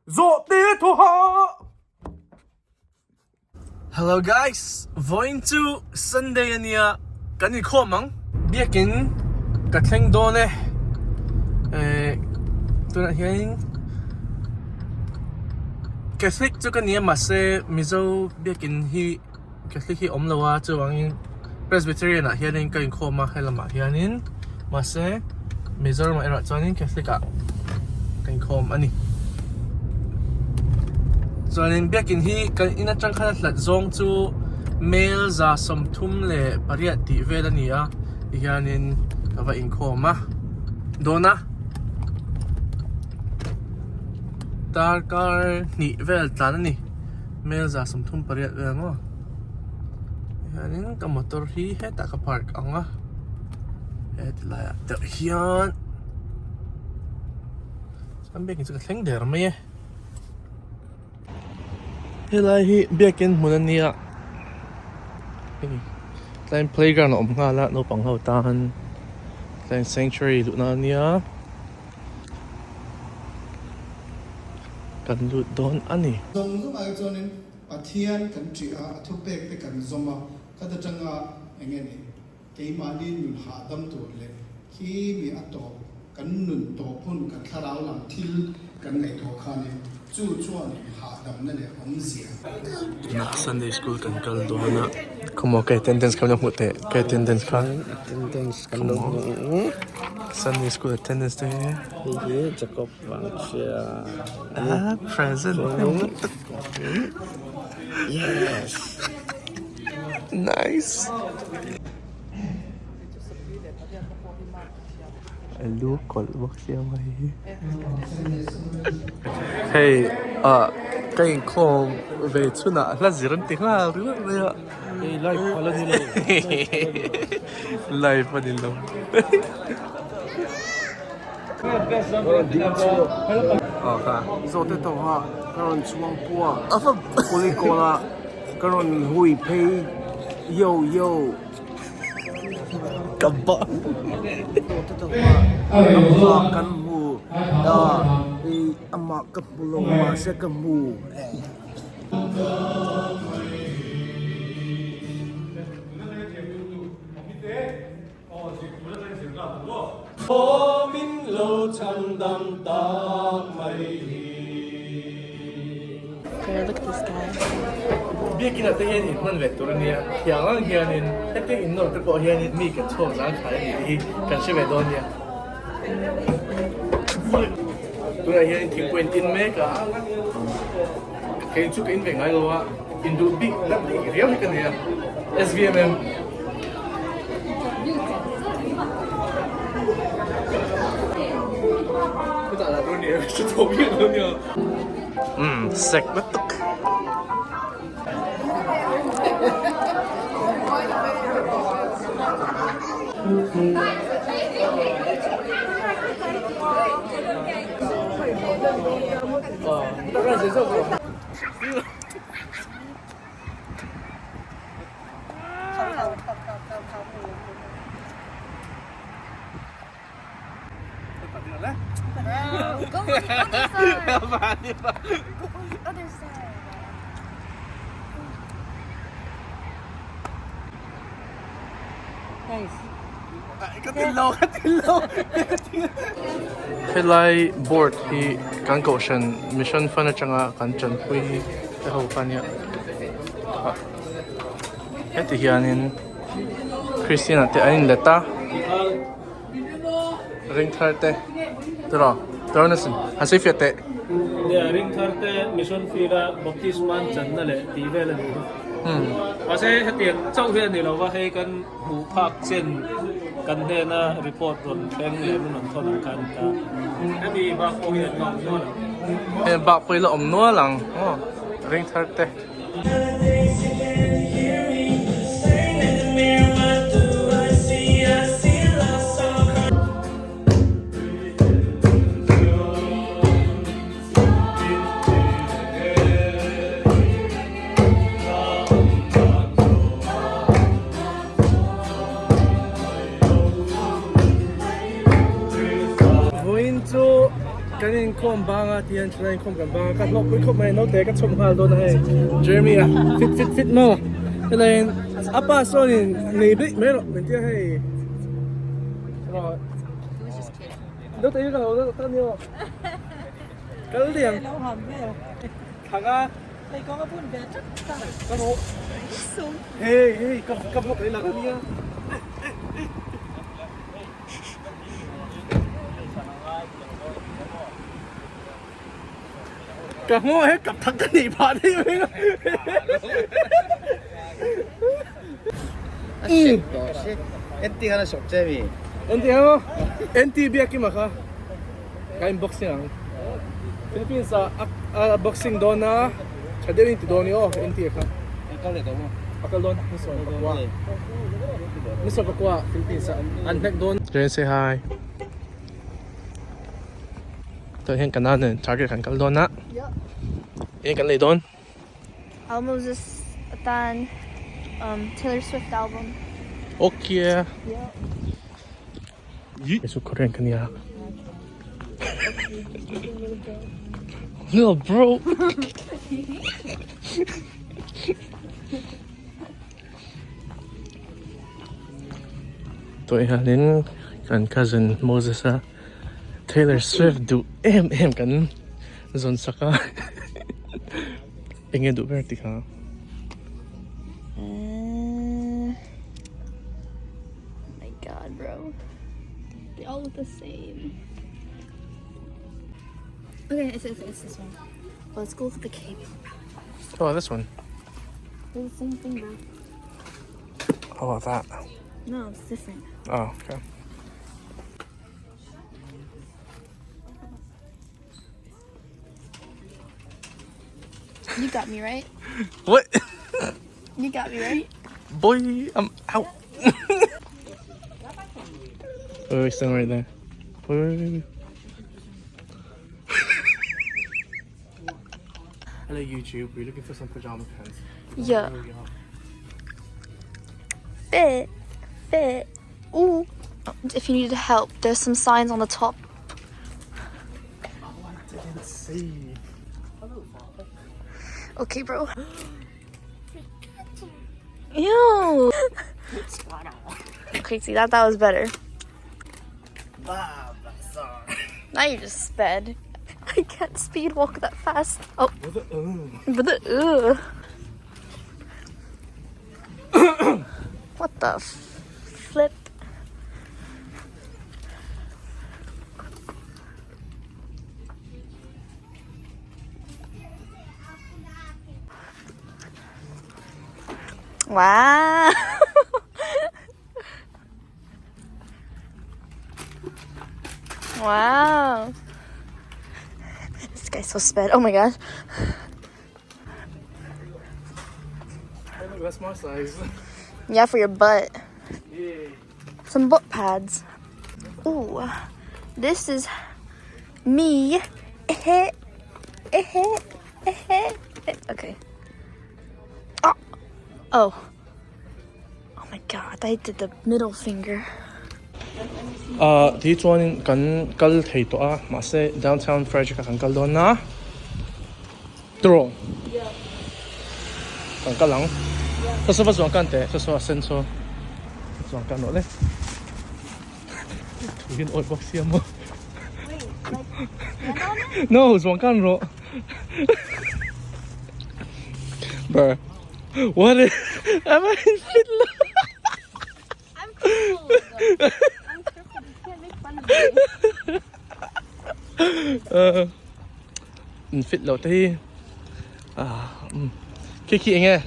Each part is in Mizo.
Zawhte thawha! Hello guys, vawiin chu Sunday a nia, kan inkhawm ang. Biakin ka thleng dawn e, eh tunah hianin Catholic chu ka nia mahse Mizo biakin hi Catholic hi awm lo a, chuvangin Presbyterian ah hianin ka inkhawm a helamah hianin mahse Mizoram ah erawh chuanin Catholic ah ka inkhawm a ni. Chuanin biakin hi kan in atang khan a hlat zawng chu mel 138 tih vel a ni a tihianin ka va inkhawm a dawn a darkar hnih vel tlan a ni. Mel 38 vel maw hianin ka motor hi hetah ka park ang a heti laiah deuh hian chuan biakin chu ka thleng der mai e helai hi biakin hmun a nia hei tlaiin playground a awm nghal a naupang ho tan tlaiin sanctuary luhna a nia. Kan lut dawn a ni. Zawng zawng ai chuanin Pathian kan ṭih a, a thupek te kan zawm a, khat aṭanga eng nge ni, keimahni nun hahdam tur leh khi mi a tawp, kan nun tawp hun, kan thlarau lam thil kan ngaihtuah khanin chu chuanin hahdamna leh awmzia. Sunday school kan kal dawn a, khawmaw ka attendance kha lo hmuh teh, ka attendance kha. Attendance kan lo hmuh. Sunday school attendance te. Hei hi Jacob Vangchhia Ah, present. Yes. Nice. Lu kawlh bawk sia mai hi. Hei ah ka inkhawm ve chhunah hla zir an ti nghal ringawt mai a. Hei live a la ni lo. Live a ni lo. Zawhte tawha ka rawn chhuang pua Kulikawn-a ka rawn hui phei yo yo. Ka bang. Zawhte tawha amah kan hmu a, amah ka hmu lo mahse ka hmu. Biakin ah te hian in hman ve tur a nia, thiang ang hianin hetiang in nawr te pawh hianin mi kan chhuak zang khai a nih hi kan hre ve dawn nia. Tunah hian thingpui an in mek a, kei chu ka in ve ngai lo a, induh bik na bik riau hi ka nei a, SVMM. Umm sek lutuk. Helai board hi kan kohhran mission fund atanga kan tanpui te ho kha ania heti hianin Christian ah te an inlet a. Ring thar te tiraw tiraw Nelson han sawi fiah teh. Nia ring thar te mission field a baptisma an channa leh tih vel a nih hi. Mahse hetiang chauh hi a ni lo va hei kan hmuh phak chen kan hnena report rawn thleng leh min rawn thawn ang kha a ni ta. Hemi bak pawh hi an la awm nual ang. Hemi bak pawh hi la awm nual ang aw ring thar te. Vawiin chu kan inkhawm. Inkhawm banga tihian thalai inkhawm kan banga ka hlawk pui khawp mai naute ka chhawm nghal dawn a hei Jeremy a fit fit fit maw helaiin a pa sawnin nei daih mai rawh min tia hei naute hi ka lo la tak ania aw kal diang thanga ka hmu hei hei ka ka hmu ka la ania. Ka hmu he kap thak ka nih phah daih mai a. NT khan a sawp che mi? NT khan maw? NT Biakima kha ka in boxing ang. Philippines ah a boxing dawn a tha deuhin ti dawn i aw NT kha. A kal leh tawh maw? A kal dawn ni sawn pakua. Ni sawn pakua Philippines ah an hnek dawn. Jane say hi. Tah hian kan nen target kan kal dawn a. Eng kan lei dawn? Almoses atan um Taylor Swift album. Okay. Yi chu Korean ka nia. Little bro. Tawih hianin kan cousin Moses a Taylor Swift duh em em kan zawn sak a eng nge duh ber tih kha. Uh, my god bro they all look the same okay it's, it's, it's this one let's go for the cape oh this one They're the same thing bro How about that? No, it's different. Oh, okay. You got me right? What? You got me right? Boy, I'm out. wait, wait, stand right there. Wait, wait, wait, wait. Hello YouTube, we're looking for some pajama pants. Yeah. Fit. Fit. Ooh. If you need help, there's some signs on the top. Oh, I didn't see. Okay, bro. Ew. Okay, see that that was better. Now you just sped. I can't speed walk that fast. Oh. But the What the flip? Wow. Wow. This guy's so sped. Oh my god. Hey, look, that's my size. Yeah, for your butt. Yeah. Some butt pads. Ooh. This is me. Okay. Oh. Oh. Oh my god, I did the middle finger. Uh, ti chuanin kan kal thei tawh a, mahse downtown Frederick ah kan kal dawn a, tiraw? Kan kal ang. Saw saw va zuang kan teh, saw saw a sen saw zuang kan rawh le. Thu hian awih bawk sia maw. No, zuang kan rawh. Bruh. What is am I in fit lo? I'm crippled. I'm crippled. You can't make fun of me. Uh, in fit lo te hi. Ah, um. Khi khi enge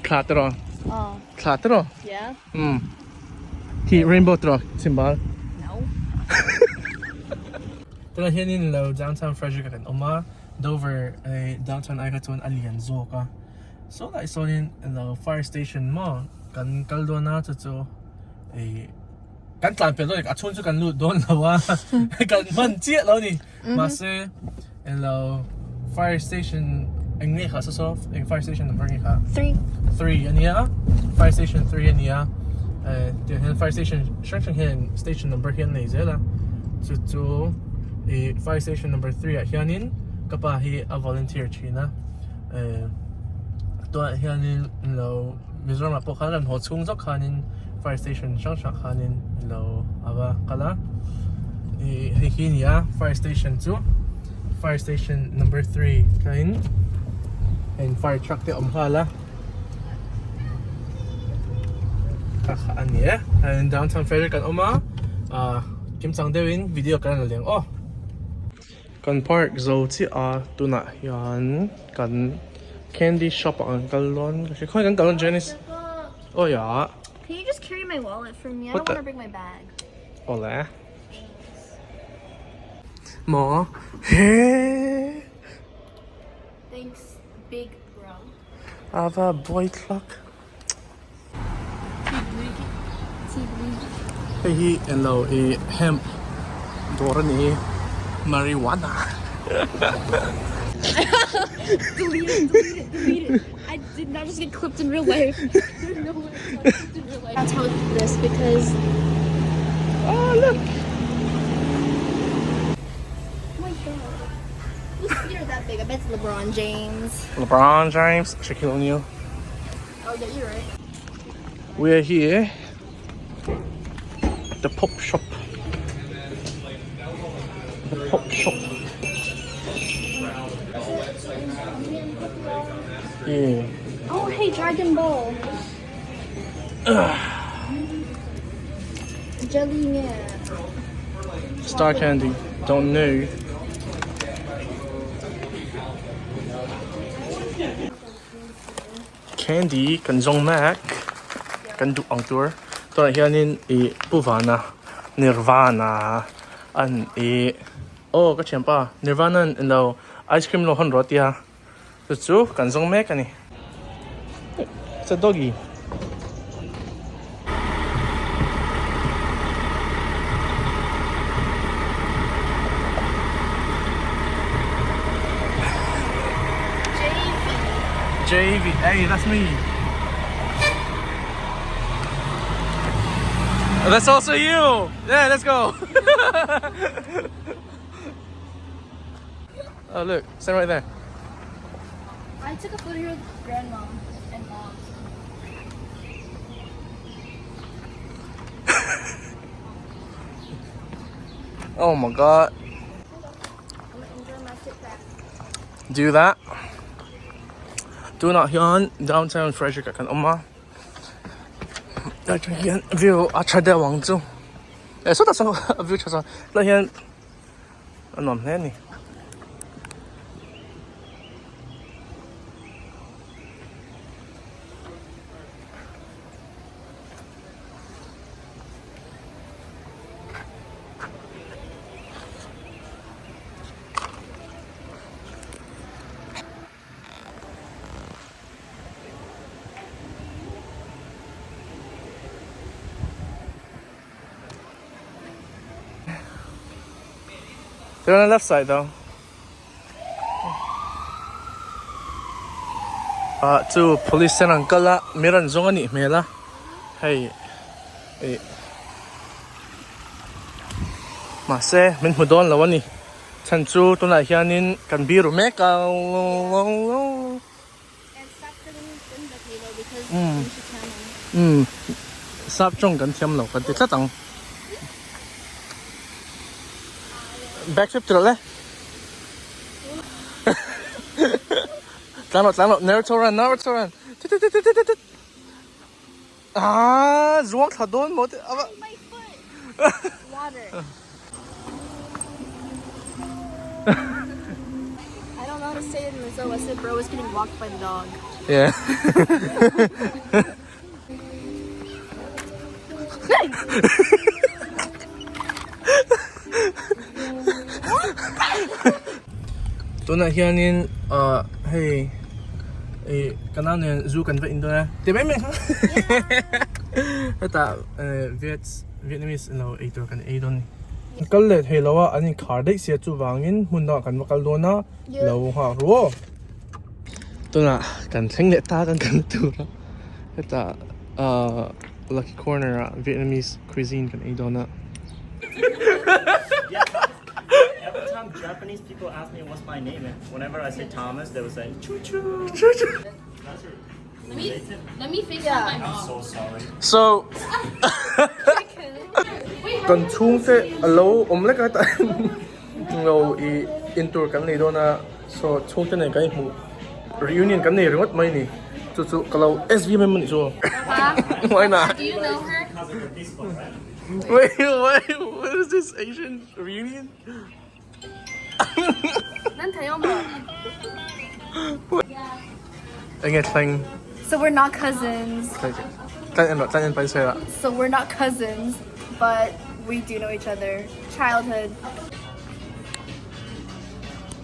thla te rawh. Oh. Thla te rawh. Yeah. Um. Khi rainbow te rawh chhimbal. No. Tunah hianin lo downtown Frederick ah kan awm a, Dover eh downtown ai kha chuan a lian zawk a. Saw lai sawnin lo fire station maw kan kal dawn a chu chu eh kan tlan pel dawn a chhung chu kan lut dawn lo a kan hman chiah lo a ni mahse lo fire station eng nge kha saw saw eng fire station number nge kha 3 3 ania fire station 3 ania eh tiang hian fire station hrang hrang hian station number hi an nei zel a chu chu. Ih fire station number 3 ah hianin ka pa hi a volunteer thin a eh tunah hianin lo Mizoram ah pawh khan rawn haw chhung zawk khanin fire station hrang hrang khanin lo ava kal a ih hei hi a ni a fire station chu fire station number 3 tlain heng fire truck te a awm nghal a kha kha a ni e hianin downtown ferry kan awm a ah kimchang deuhin video kan rawn la leng aw. Kan park zo chiah a tunah hian kan candy shop ah kan kal dawn ka hria khawnge kan kal dawn Janice aw ya Can you just carry my wallet for me? I don't want to bring my bag. Awle. Maw he. Thanks big bro. Ava boy clock. Hei hi englo ih hemp dawr a ni marijuana. LeBron James Shaquille O'Neal. Oh yeah, you're right. We are here at the pop shop. The pop shop. Yeah. Oh hey, Dragon Ball. Jelly man. Star candy. Don't know. Candy kan zawng mek kan duh ang tur tunah hianin ih Pu Vana Nirvana an ih aw ka thianpa Nirvana an ilo ice cream lo hawn rawh a tia chu chu kan zawng mek a ni it's a doggy. JV, hey, that's me. That's also you. Yeah, let's go. oh, look, stand right there. I took a photo here with grandma and mom. Oh my god. Do that. Tunah hian downtown Frederick ah kan awm a. Atang hian view a tha deuh ang chu. Eh sawtah saw a view tha chuan tunah hian a nuam hle a ni. They're on the left side though. Ah chu police ten an kal a mi rawn zawng a nih hmel a hei ih mahse min hmu dawn lo a ni chhan chu tunah hianin kan biru mek a umm sap tawng kan thiam lo kan ti tlat ang back flip tih loh le tlan rawh tlan rawh Naruto run Naruto run tut tut tut tut tut ah zuang thla dawn maw te ava I don't know how to say it in Mizo. I said bro is getting walked by the dog. Yeah. Tunah hianin ah hei ih ka nau nen zu kan va in dawn a ti mai mai kha hetah eh Viet Vietnamese lo ei tur kan ei dawn a ni. Kal leh thei lo a an inkhar daih sia chuvangin hmun dangah kan va kal dawn a lo nghak ru aw. Tunah kan thleng leh ta kan kal tur a hetah ah Lucky Corner ah Vietnamese cuisine kan ei dawn a. time Japanese people ask me what's my name, and whenever I say Thomas, they will say choo choo. Let me let me FaceTime my mom. I'm so sorry. So kan chhungte a lo awm lek a hetah lo i intur kan nei dawn a so chhungte nen kan inhmuh reunion kan nei ringawt mai a ni chu chu ka lo SVMM a nih chu why not Do you know her? Wait wait what is this Asian reunion Enge thleng? So we're not cousins. Tlan en rawh, tlan en pahin sawi rawh. So we're not cousins, but we do know each other. Childhood.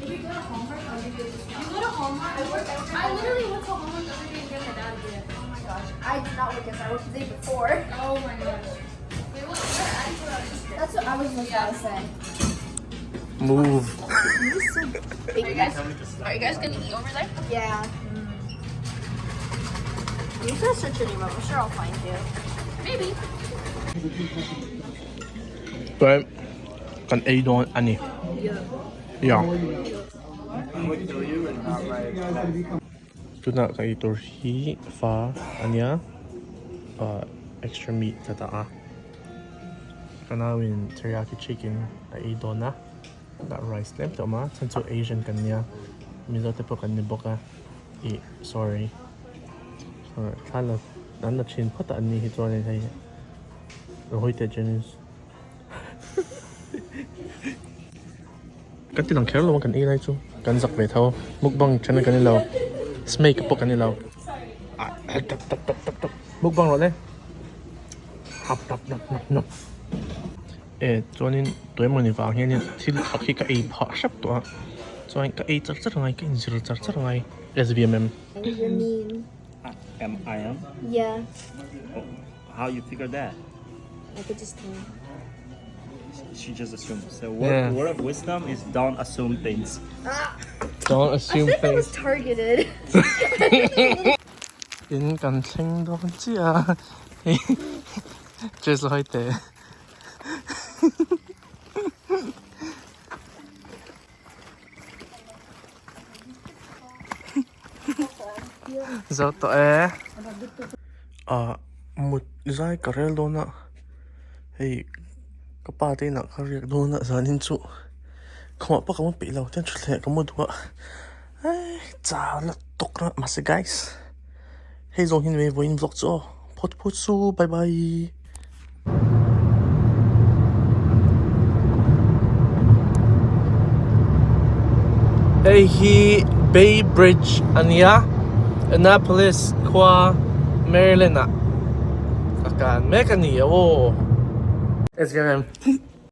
You go to Hallmark? You go to Hallmark? I work. I literally went to Hallmark every day and get my dad a gift. Oh my gosh, I did not work yesterday. I worked the day before. Oh my gosh. Wait, what? That's what I was just gonna say. Move. Are you guys, are you guys gonna eat over there? Yeah. You should search your name up. I'm sure I'll find you. Maybe. Chuan kan ei dawn a ni. Yeah. Tunah ka ei tur hi fa a nia ah extra meat ka dah a. Ka nauin teriyaki chicken a ei dawn a dah rice tlem te a awm a chhan chu Asian kan nia Mizo te pawh kan ni bawk a ih sorry thla la an la thin phawt a an ni hi chuanin hei Rohit leh Janice kan ti lang kher lo a kan ei lai chu kan zak ve tho mukbang channel kan ni lo smake pawh kan ni lo ah tap tap tap tap tap mukbang rawh le hap tap nap nap nap e chuanin tuemawni vang hianin thil thak hi ka ei phah hrep tawh a chuan ka ei char char angai ka inzir char char angai S_V_M_M. You're mean. Am I am? Yeah. How you figure that? I could just tell. She just assumed. So word, Yeah. word of wisdom is don't assume things. Don't assume I think that was things. targeted. In kan thleng dawn chiah a hei dress la hawi teh. Zo tawh e. Ah mut zai ka rel dawn a hei ka pa te inah ka riak dawn a zanin chu khawmah pawh ka mu peih lo chuan thuthleng ah ka mu duh a chau la tawk reuh mahse guys hei zawng hi ni mai vawiin vlog chu aw phawt phawt chu bye bye. Hei hi Bay Bridge a nia Annapolis khua Maryland ah a kan mek a ni aw. SVMM.